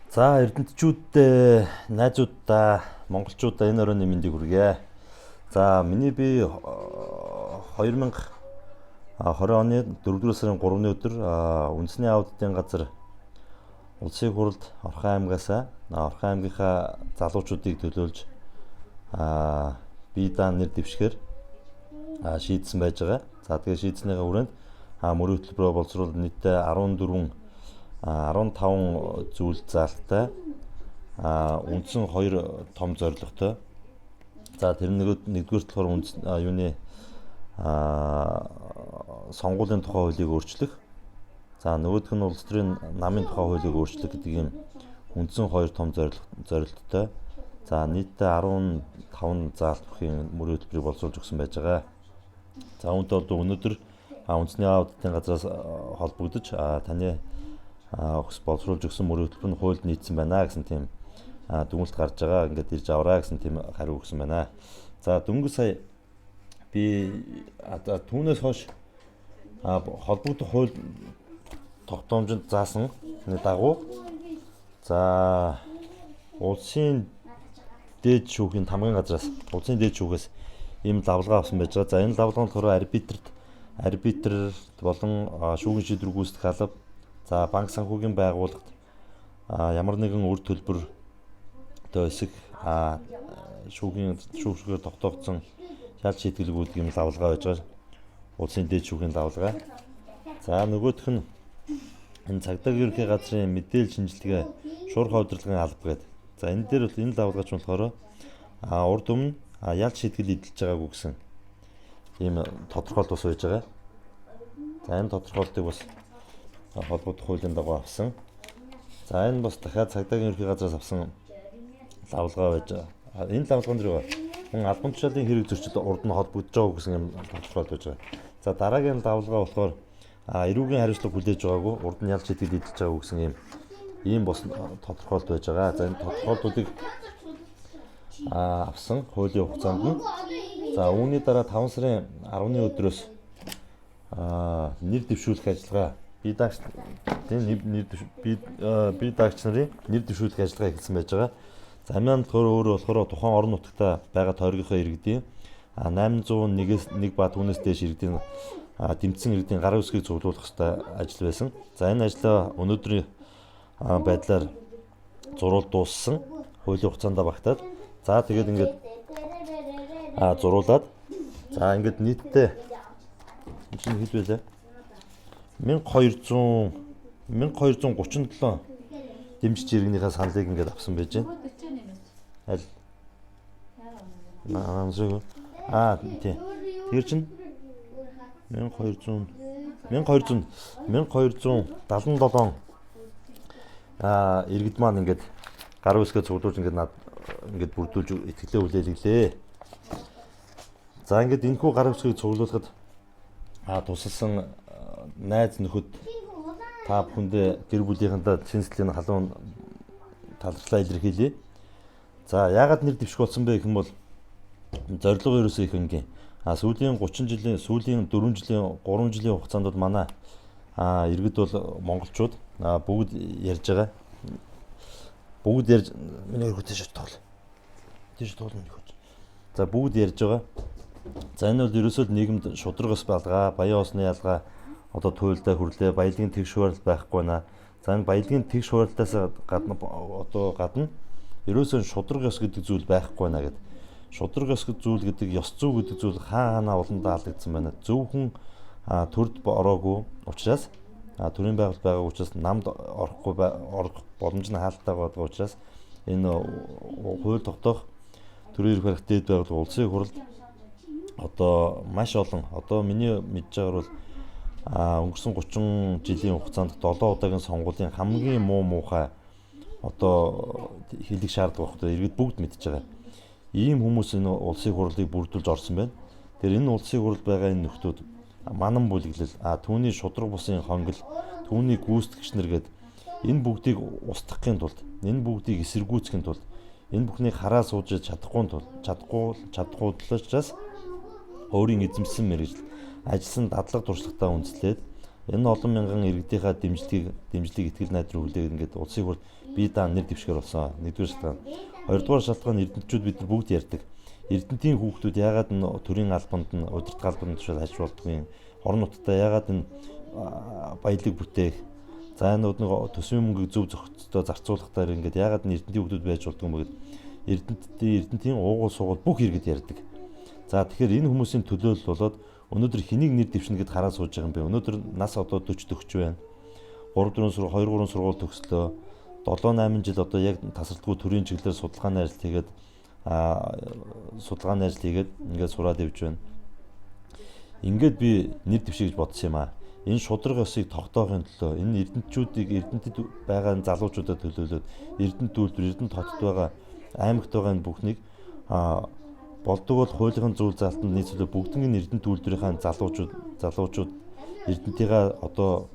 За эрдэнтчүүддээ, найзууддаа, монголчуудаа энэ оройн мэндийг хүргье. За миний би 2020 оны 4-р сарын 3-ны өдөр үндэсний аудитын газар Улсын хурлд Орхон аймгаас Орхон аймгийнхаа залуучуудыг төлөөлж бие даан нэр дэвшгээр шийдсэн байж байгаа. За тэгээ шийдснийхээ хүрээнд мөрийн хөтөлбөрөөр боловсруулалт нийтдээ 14 15 зүйл заалттай үндсэн хоёр том зорилготой. За тэр нэгдүгээр болохоор үндэс юуны сонгуулийн тухай хуулийг өөрчлөх. За нөгөөх нь улс төрийн намын тухай хуулийг өөрчлөх гэдэг ийм үндсэн хоёр том зорилттой. За нийтдээ 15 заалт бүхий мөрийн хөтөлбөрийг боловсруулж өгсөн байж байгаа. За үүнтэй бол өнөөдөр үндэсний аудитын газраас холбогдож таны боловсруулж өгсөн мөрийн хөтөлбөр нь хуульд нийцсэн байна гэсэн тийм дүгнэлт гарч байгаа. Ингээд ирж авраа гэсэн тийм хариу өгсөн байна. За дөнгөж сая би түүнээс хойш холбогдох хууль тогтоомжинд заасан дагуу за улсын дээд шүүхийн тамгын газраас улсын дээд шүүхээс ийм лавлгаа авсан байж байгаа. За энэ лавлгаа нь болохоор арбитр болон шүүхийн шийдвэр гүйцэтгэх алба, за банк санхүүгийн байгууллагт ямар нэгэн үр төлбөр одоо эсэх шүүхийн шүүхшгээр тогтоогдсон шал шийтгэлгүүд юм лавлгаа байж байгаа. Улсын дээд шүүхийн лавлгаа. За нөгөөх нь энэ цагдаагийн ерөнхий газрын мэдээлэл шинжилгээ шуурхай удирдлагын алба гэдэг. За энэ дээр бол энэ лавлгаач болохоор урд өмнө ялт шийтгэл эдэлж байгаагүй гэсэн ийм тодорхойлолт бас байж байгаа. За энэ тодорхойлолтыг бас холбогдох хуулийн дагуу авсан. За энэ бас дахиад цагдаагийн ерөнхий газраас авсан лавлгаа байж байгаа. Энэ лавлгаан дээр мөн албан тушаалын хэрэг зөрчил урд нь холбогдож байгаа гэсэн юм тодорхойлолт байж байгаа. За дараагийн лавлгаа болохоор эрүүгийн хариуцлага хүлээж байгаагүй, урд нь ялж шийтгэл эдэлж байгаагүй гэсэн ийм бас тодорхойлолт байж байгаа. За энэ тодорхойлтуудыг авсан хуулийн хугацаанд нь. За үүний дараа 5 сарын 10-ны өдрөөс нэр дэвшүүлэх ажиллагаа бие даагч бие даагч нарын нэр дэвшүүлэх ажиллагаа эхэлсэн байж байгаа. За амиан болохоор өөрөө болохоор тухайн орон нутагта байгаа тойргийнхаа иргэдийн 801-ээс 1 ба түүнээс дээш иргэдийн дэмжсэн иргэдийн гарын үсгийг цуглуулах ёстой ажил байсан. За энэ ажлаа өнөөдрийн байдлаар зуруул дууссан. Хуулийн хугацаанд багтаад за тэгээд ингээд зуруулад за ингээд нийтдээ чинь хэд байлаа? 1237 дэмжиж иргэнийхээ саналыг ингээд авсан байж байна. Аль? Аа тий. Тэр чинь 1200 1200 1277 иргэд маань ингээд гар үсгээ цуглуулж ингээд над ингээд бүрдүүлж итгэлээ хүлээлгэлээ. За ингээд энэхүү гар үсгийг цуглуулахад тусалсан найз нөхөд та бүхэндээ гэр бүлийнхэндээ чин сэтгэлийн халуун талархлаа илэрхийлье. За яагаад нэр дэвших болсон бэ гэх юм бол зорилго ерөөсөө их энгийн. Сүүлийн 30 жилийн, сүүлийн 4 жилийн, 3 жилийн хугацаанд бол манай иргэд бол монголчууд бүгд ярьж байгаа. Бүгд ярьж миний өргөө тийш тоглоо. Тийш тоглоно нөхөж. За бүгд ярьж байгаа. За энэ бол ерөөсөө л нийгэмд шударга ус балгаа, баян усны ялгаа одоо туйлдаа хүрлээ, баялагын тэгш хуваарлт байхгүй байна. За энэ баялагын тэгш хуваарлтаас гадна одоо гадна ерөөсөө шударга ёс гэдэг зүйл байхгүй байна гэдэг. Шударга ёс гэдэг зүйл гэдэг ёс зүй гэдэг зүйл хаа хаанаа уландаа алдагдсан байна. Зөвхөн төрд ороогүй учраас төрийн байгуулалт байгаа учраас намд орохгүй орох боломж нь хаалттай байгаа учраас энэ хууль тогтоох төрийн эрх барих дээд байгууллага улсын хурлд одоо маш олон одоо миний мэдж байгаагаар бол өнгөрсөн 30 жилийн хугацаанд 7 удаагийн сонгуулийн хамгийн муу муухай одоо хэлэх шаардлага байхгүй иргэд бүгд мэдж байгаа. Ийм хүмүүс энэ улсын хурлыг бүрдүүлж орсон байна. Тэр энэ улсын хурал байгаа энэ нөхдүүд манан бүлэглэл түүний шудраг бусын хонгил түүний гүйцэтгэгч нар гээд энэ бүгдийг устгахын тулд энэ бүгдийг эсэргүүцэхийн тулд энэ бүхнийг хараа сууж чадахгүй тул чадахгүй учраас өөрийн эзэмшсэн мэргэжил ажилласан дадлага туршлагатаа үндэслээд Энэ олон мянган иргэдийнхаа дэмжлэгийг итгэл найдвар хүлээгээд ингээд улсын хурлд бие даан нэр дэвшгээр болсон. Нэгдүгээр шалтгаан. Хоёрдугаар шалтгаан нь эрдэнэтчүүд бид нар бүгд ярьдаг. Эрдэнтийн хүүхдүүд яагаад энэ төрийн албанд нь удирдах албанд тушаал хаж болдгүй юм? Орон нутгад яагаад энэ баялаг бүтээх, за энэ нэг төсвийн мөнгийг зөв зохицтой зарцуулахтаар ингээд яагаад энэ эрдэнтийн хүүхдүүд байж болдгүй юм бэ гэд эрдэнтийн уугуул суугуул бүх иргэд ярьдаг. За тэгэхээр энэ хүмүүсийн төлөөлөл болоод өнөөдөр хэнийг нэр дэвшнэ гэд хараа сууж байгаа юм бэ? Өнөөдөр нас одоо 40 40 байна. 3 4 сургууль 2 3 сургууль төгслөө. 7 8 жил одоо яг тасралтгүй төрийн чиглэлээр судалгааны ажил хийгээд судалгааны ажил хийгээд ингээд сураад явж байна. Ингээд би нэр дэвшээ гэж бодсон юм аа. Энэ шударга ёсыг тогтоохын төлөө энэ эрдэнтчүүдийг эрдэнтэд байгаа энэ залуучуудад төлөөлөөд Эрдэнэт үйлдвэр, Эрдэнэт хотод байгаа аймагт байгаа энэ бүхнийг болдог бол хуулийн зүйл залтанд нийцүүлээ бүгднийг Эрдэнэт үйлдвэрийнхаа залуучууд Эрдэнтийнхаа одоо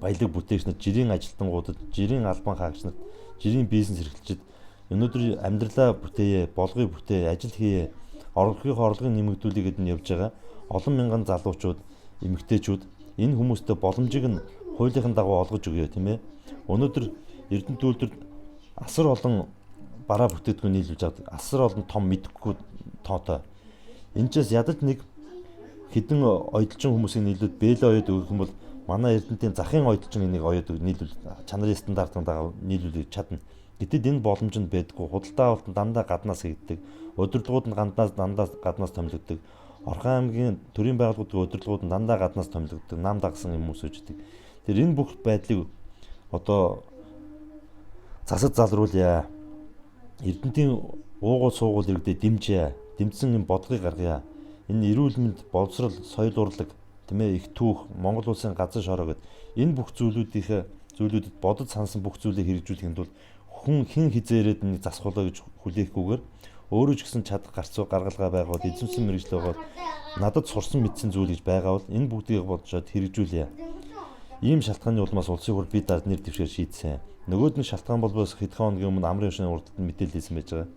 баялаг бүтээгч нар, жирийн ажилтнуудад, жирийн албан хаагч нарт, жирийн бизнес эрхлэгчид өнөөдөр амьдралаа бүтээе, болгоё бүтээе, ажил хийе, орлогынхоо орлогыг нэмэгдүүлэе гэдээ нь явж байгаа олон мянган залуучууд, эмэгтэйчүүд энэ хүмүүстэй боломжийг нь хуулийн дагуу олгож өгье, тийм ээ. Өнөөдөр Эрдэнэт үйлдвэрт асар олон бараа бүтээгдэхүүн нийлүүлж авдаг. Асар олон том мэдэхгүй тоотой. Энэчээс ядаж нэг хэдэн ойдолжин хүмүүсийг нийлүүлээд бэлээ оёд өгөх юм бол манай Эрдэнтийн захын ойдолжин энийг оёд нийлүүл чанарын стандартын дагуу нийлүүлэх чадна. Гэтэл энэ боломж нь байдаггүй. Худалдаа авалт нь дандаа гаднаас хийгддэг. Удирдлагууд нь дандаа гаднаас томилогддог. Орхон аймгийн төрийн байгууллагуудын удирдлагууд нь дандаа гаднаас томилогддог. Нам дагсан юм хүмүүс үүждэг. Тэр энэ бүх байдлыг одоо засад залруулъя. Эрдэнтийн уугуул суугуул иргэдэд дэмжье. Дэмжсэн юм бодлогыг гаргая. Энэ эрүүл мэнд, боловсрол, соёл урлаг, тийм ээ, их түүх, Монгол улсын газар шороо гэд энэ бүх зүйлүүдэд бодож сансан бүх зүйлийг хэрэгжүүлэхэд бол хүн хэн хизээрээд нэг засах болоо гэж хүлээхгүйгээр өөрөө ч гэсэн чадах гарцуу гаргалгаа байгавал эзэмсэн мэргэжил байгаа бол надад сурсан мэдсэн зүйл гэж байгаа бол энэ бүгдийг бодож хэрэгжүүлье. Ийм шалтгааны улмаас улсын хурл бие даад нэр дэвшгээр шийдсэн. Нөгөөд нь шалтгаан бол бас хэдхэн хоногийн өмнө амрын өшөөний урдтад мэдээлэл хийсэн байж байгаа.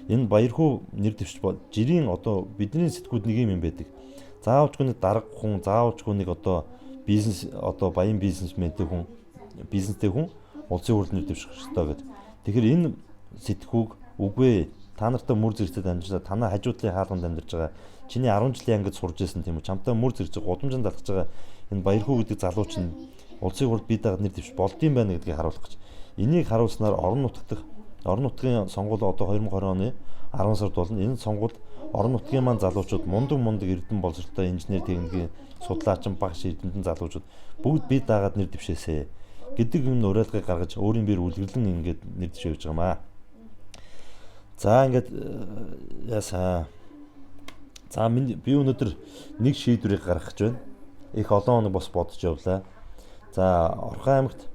Энэ баярхуу нэр дэвшиж жирийн одоо бидний сэтгүүд нэг юм байдаг. Заавалчгүй нэг дарга хүн, заавалчгүй нэг одоо бизнес одоо баян бизнесментэй хүн, бизнестэй хүн улсын хурл нэр дэвших ёстой гэдэг. Тэгэхээр энэ сэтгүүг үгүй та нартай мөр зэрэгцээд амьдарч байгаа, танай хажуу талын хаалганд амьдарч байгаа, чиний 10 жилийн ангид сурж байсан тийм үү, чамтай мөр зэрэгцээ гудамжинд алхаж байгаа энэ баярхуу гэдэг залуу чинь улсын хурл бие дагаад нэр дэвш болдсон байна гэдгийг харуулах гэж. Энийг харуулснаар орон нутгийн сонгуул одоо 2020 оны 10 сард болно. Энэ сонгуульд орон нутгийн маань залуучууд мундаг эрдэм боловсролтой инженер, техникийн судлаачин, багш, эрдэмтэн залуучууд бүгд бие дагаад нэр дэвшээсэ гэдэг юм уриалгыг гаргаж өөрийн биеэр үлгэрлэн ингээд нэр дэвшээ явж байгаа юм аа. За ингээд яасаа. За би өнөөдөр нэг шийдвэрийг гаргах гэж байна. Их олон хоног бас бодож явлаа. За Орхон аймагт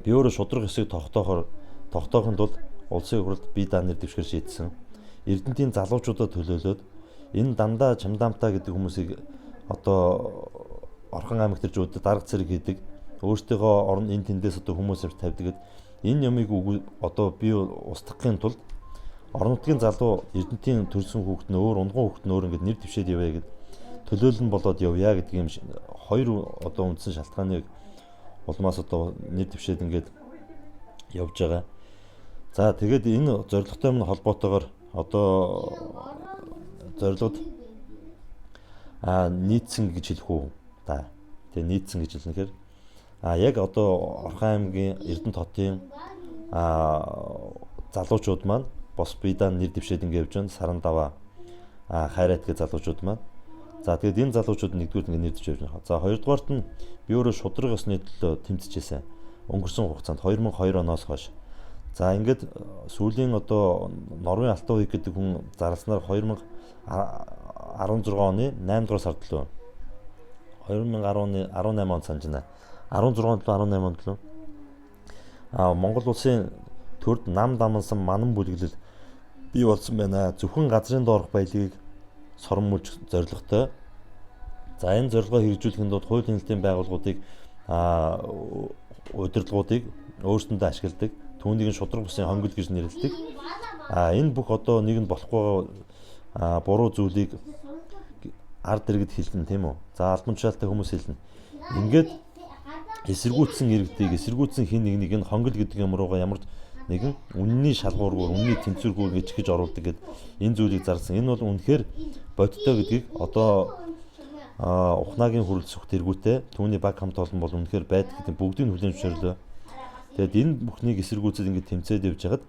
би өөрөө шударга ёсыг тогтоохын тулд улсын хурлд бие даан нэр дэвшгээр шийдсэн. Эрдэнтийн залуучуудад төлөөлөөд энэ дандаа чамдаамтай гэдэг хүмүүсийг одоо Орхон аймагт ирж үүдээ дарга зэрэг хийдэг. Өөртөөгөө орон энэ тэндээс одоо хүмүүс авч тавьдаг гэд энэ юмыг одоо би устгахын тулд орон нутгийн залуу Эрдэнтийн төрсэн хүүхэд нь өөр, унган хүүхэд нь өөр ингээд нэр дэвшээд явъя гэд төлөөлөл нь болоод явъя гэдэг юм хоёр одоо үндсэн шалтгааныг улмаас одоо нэр дэвшээд ингээд явж байгаа. За тэгээд энэ зорилготой юм холбоотойгоор одоо зорилгод нийцсэн гэж хэлэх үү? Да. Тэгээ нийцсэн гэж хэлнэхээр яг одоо Орхон аймгийн Эрдэнэт хотын залуучууд маань бос биедан нэр дэвшээд ингэ явж байна. Саран даваа хайрат гэх залуучууд маань. За тэгээд энэ залуучууд нэгдүгээр ингэ нэр дэвшиж явж байна. За хоёрдугаарт нь би өөрөө шударга ёсны төлөө тэмцэжсэн. Өнгөрсөн хугацаанд 2002 оноос хойш. За ингээд сүүлийн одоо Норвын Алтан хуйг гэдэг хүн зарласнаар 2016 оны 8 дугаар сард лөө. 2010 оны 18 онд санаж байна. 16 онд 18 онд лөө. Монгол улсын төрд нам дамнсан манан бүлэглэл бий болсон байна. Зөвхөн газрын доорх баялагийг сормуулж зорилготой. За энэ зорилгоо хэрэгжүүлэхэд тулд хууль хяналтын байгууллагуудыг удирдлагуудыг өөрсөндөө ашигладаг. Түүнийг нь шударга бусын хонгил гэж нэрлэдэг. Энэ бүх одоо нэг нь болохгүй буруу зүйлийг ард иргэд хэлнэ тийм үү? За албан тушаалтай хүмүүс хэлнэ. Ингээд эсэргүүцсэн иргэдийг, эсэргүүцсэн хин нэгнийг энэ хонгил гэдэг юм руугаа ямар нэгэн үнний шалгуургүй, үнний тэнцвэргүй ингэж гэж оруулдаг гэд энэ зүйлийг зарласан. Энэ бол үнэхээр бодиттой гэдгийг одоо Ухнаагийн хүрэлцэх тэргүүтээ түүний баг хамт олон бол үнэхээр байдаг гэдэг бүгдийг хүлээн зөвшөөрлөө. Тэгээд энэ бүхнийг эсэргүүцэл ингэж тэмцээд явж байхад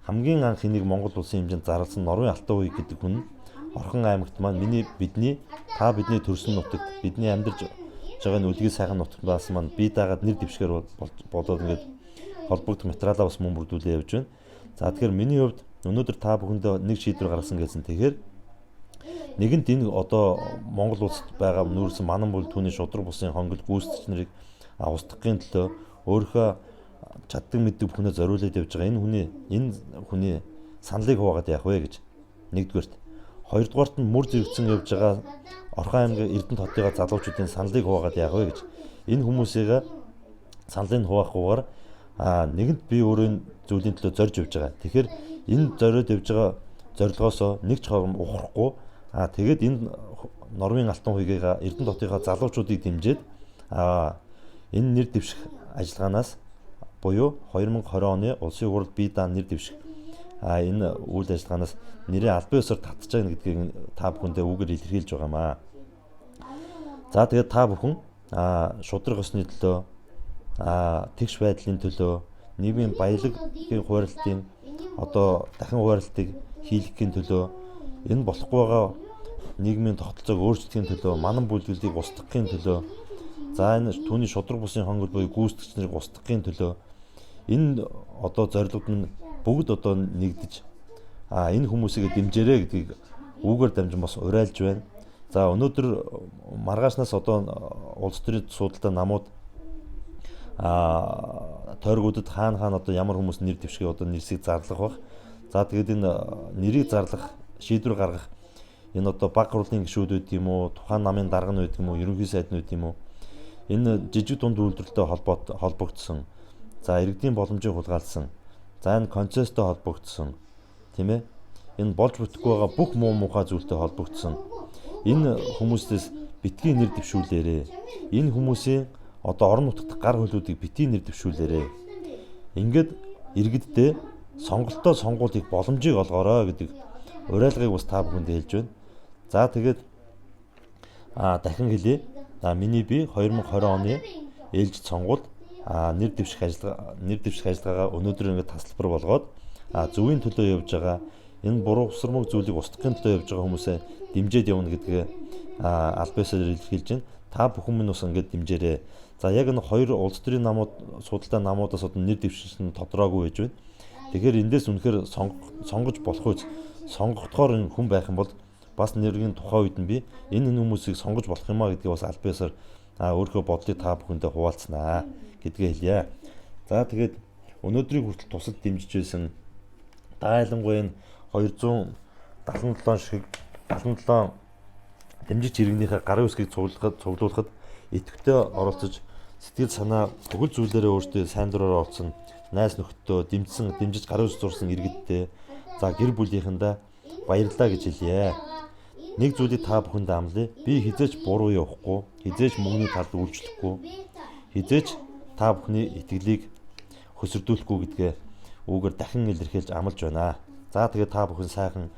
хамгийн анх энийг Монгол улсын хэмжээнд зарласан Норвын Алтан үе гэдэг хүн Орхон аймагт маань миний бидний та бидний төрсөн нутагт бидний амьдарч байгаа энэ үлгийн сайхан нутагт баасан маань бие даагаад нэр дэвшгээр болоод ингээд холбогдох материалаа бас мөн бүрдүүлээ явж байна. За тэгэхээр миний хувьд өнөөдөр та бүхэндээ нэг шийдвэр гаргасан гэсэн. Тэгэхээр нэгэнт энэ одоо Монгол улсад байгаа нүүрсэн манан бүл түүний шудраг бусын хонгил гүйцэтгэгч нарыг устгахын төлөө өөрийнхөө чаддаг мэддэг бүхнээ зориулаад явж байгаа энэ хүний саналыг хуваагаад яах вэ гэж нэгдүгээрт. Хоёрдугаарт нь мөр зэрэгцэн явж байгаа Орхон аймгийн Эрдэнэт хотыгаа залуучуудын саналыг хуваагаад яах вэ гэж. Энэ хүмүүсийг саналыг хуваахгүйгээр нэгэнт би өөрөө энэ зүйлийн төлөө зорж явж байгаа. Тэгэхээр энэ зориод явж байгаа зорилгоосоо нэг ч хором ухрахгүй тэгээд энэ Норвын Алтан хуйгийгаа Эрдэнэт хотынхаа залуучуудыг дэмжиж энэ нэр дэвших ажиллагаанаас буюу 2020 оны улсын хурал бие даан нэр дэвших энэ үйл ажиллагаанаас нэрээ албан ёсоор татж байгаа гэдгийг та бүхэндээ үгээр илэрхийлж байгаамаа. За тэгээд та бүхэн шудраг ёсны төлөө, тэгш байдлын төлөө, нийгмийн баялагын хуваарлтын одоо дахин хуваарлтыг хийлгэхийн төлөө, энэ болохгүй байгаа нийгмийн тогтолцоог өөрчлөхийн төлөө, манан бүлэглэлийг устгахын төлөө, за энэ түүний шудраг бусын хонгол буюу гүйцэтгэгч нарыг устгахын төлөө энэ одоо зорилгод нь бүгд одоо нэгдэж энэ хүмүүсийг дэмжээрэй гэдгийг үүгээр дамжин бас уриалж байна. За өнөөдөр маргаашнаас одоо улс төрийн судалтай намууд тойргуудад хаана одоо ямар хүмүүс нэр дэвшгийг одоо нэрсийг зарлах бах. За тэгээд энэ нэрийг зарлах, шийдвэр гаргах энэ одоо баг хурлын гишүүд байд юм уу, тухайн намын дарга нь байд юм уу, ерөнхий сайд нь байд юм уу? Энэ жижиг дунд үйлдвэрлэлтэй холбогдсон. За иргэдийн боломжийг хулгайлсан. За энэ концесстой холбогдсон. Тийм ээ? Энэ болж бүтэхгүй байгаа бүх муу мухай зүйлтэй холбогдсон. Энэ хүмүүсээс битгий нэр дэвшүүлээрэ. Энэ хүмүүсийн одоо орон нутгад гар хөлүүдийг битгий нэр дэвшүүлээрэ. Ингээд иргэддээ сонголтоо сонгуулийг боломжийг олгоорой гэдэг уриалгыг бас та бүхэнд хэлж байна. За тэгээд дахин хэлье. За миний би 2020 оны ээлжид сонгуульд нэр дэвших ажиллагаагаа өнөөдөр ингээд тасалбар болгоод зөвийн төлөө явж байгаа энэ буруу усрмаг зүйлийг устгахын төлөө явж байгаа хүмүүсээ дэмжиж явна гэдгээ аль биесээр илэрхийлж байна. Та бүхэн минь бас ингээд дэмжээрэй. За яг энэ хоёр улс төрийн намууд судалтай намуудаас одоо нэр дэвшилт нь тодроогүй байж байна. Тэгэхээр эндээс үнэхээр сонгож болох үз сонгохдохоор энэ хүн байх юм бол бас нэргийн тухайн үед нь би энэ хүмүүсийг сонгож болох юм а гэдгийг бас аль биесээр өөрийнхөө бодлыг та бүхэндээ хуваалцсанаа гэдгээ хэлье. За тэгээд өнөөдрийг хүртэл тусад дэмжиж байсан дайлангуй энэ 277 шиг 77 дэмжигч иргэнийхээ гарын үсгийг цуглуулахад идэвхтэй оролцож сэтгэл санаа бүхэл зүйлээрээ өөртөө сайн дураараа оролцсон найз нөхдөдөө дэмжсэн дэмжиж гарын үс зурсан иргэдтэй за гэр бүлийнхэндээ баярлалаа гэж хэлье. Нэг зүйлийг та бүхэнд амлая. Би хизээч буруу явахгүй, хизээч мөнгөний талд үйлчлэхгүй, хизээч та бүхний итгэлийг хөсөрдүүлэхгүй гэдгээ үүгээр дахин илэрхийлж амлаж байна. За тэгээд та бүхэн сайхан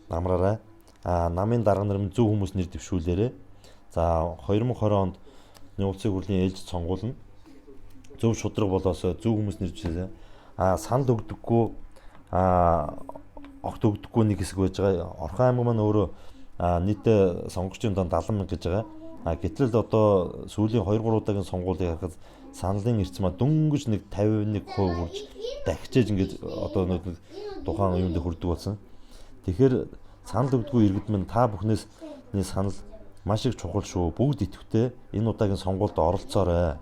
намраарай. Намын дарга нар минь зөв хүмүүс нэр дэвшүүлээрэй. За 2020 онд улсын хурлын ээлжид сонгуул нь зөв шудраг болоосоо зөв хүмүүс нэр дэвшүүлээ. Санал өгдөггүй огт өгдөггүй нэг хэсэг байж байгаа. Орхон аймаг маань өөрөө нийтдээ сонгогчдын донд 70 мянга гэж байгаа. Гэтэл одоо сүүлийн 2 3 удаагийн сонгуулийг харахад саналын эрдэс маань дөнгөж нэг 51% хүрч дахижээж ингээд одоо нэг тухайн юунд хүрдэг болсон. Тэгэхээр санал өгдөггүй иргэд минь та бүхнээс санал маш их чухал шүү. Бүгд идэвхтэй энэ удаагийн сонгуульд оролцоорой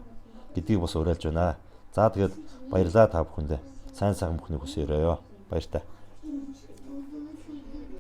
гэдгийг бас уриалж байна. За тэгээд баярлалаа та бүхэндээ. Сайн сайхан бүхнийг хүсье өрөөё. Баяртай.